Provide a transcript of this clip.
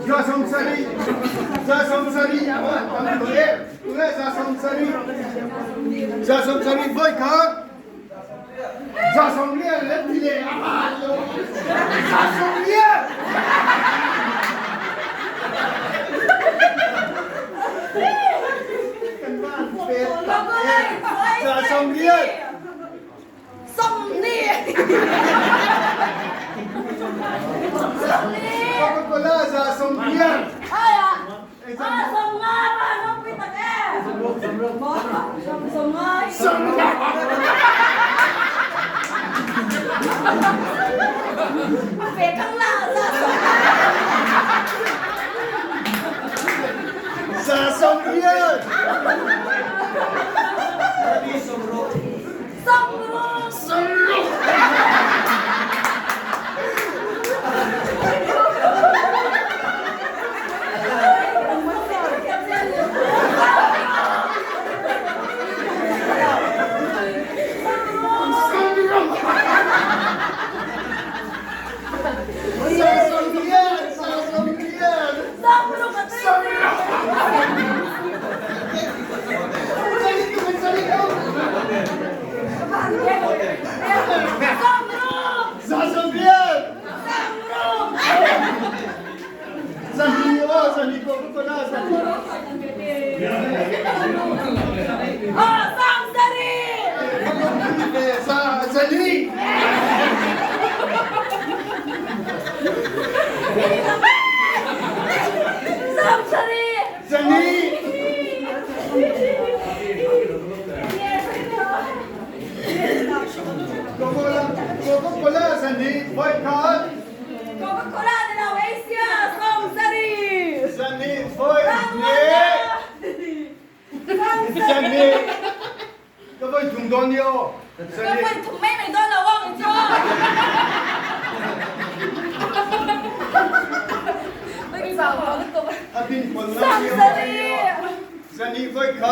170, 170, tam tawh e, tunge 170, 170 vawi khat, 190 let ti leh a hman lo, 190! Kan van pet tak e, 190! 20. 20. Coca-Cola 190. Ai à. À, 50 ba nó quy tắc e. 50. Về căng là ra 190. 60. 60. 190. 190. 190. 200 aw, 200 Coca-Cola, 200. Ờ, 30. 4. 30. 200. Coca-Cola, Coca-Cola, 200 vawi khat. Coca-Cola ni lo ei sia, 70. 200 vawi hnih. 200. Ka vawi thum dawn ni aw. Ka vawi thum mai mai dawn lo ang chu. A bin pawn ngam ni aw. 200 vawi khat.